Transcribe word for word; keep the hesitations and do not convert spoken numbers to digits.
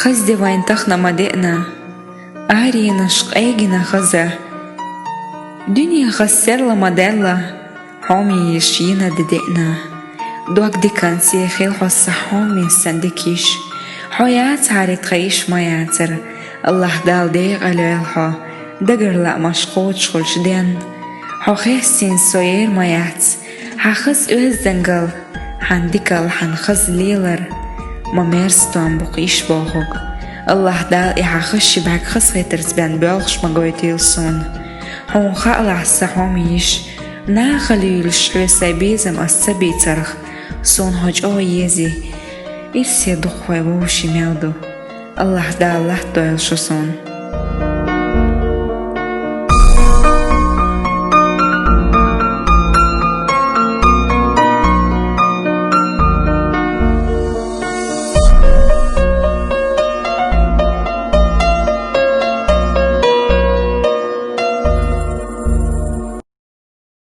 Хазде вайн тахна ма деана, аренаш къегина хаза. Дуьне хаза серла ма даьлла, хьоме йиш йина де деана. Дог дикан сехил хьо са хьоме сан дикиш. Хьо яцари тха йиш ма яцар, Аллахь Дала декъал йойла хьо, дагар лаамаш кхочуш хулаш ден. Хьо хестийна со ер ма яц, хьан хаза оьздангалла, хьан дикал, хьан хаза лелар ма мерза тон бу-кх йиш бохург. Аллахь Дала и хьан хаза ши бӀаьрг хазахетарца бен боьлхуш ма гойтийла суна. Хьуна хаалахь, са хьоме йиш, наха луьйлуш хьоьсай безам ас ца бийцарх, суна хьо чӀогӀа ези. Ирсе дукха вай вовший мел ду. Аллахь Дала латтадойла шу суна.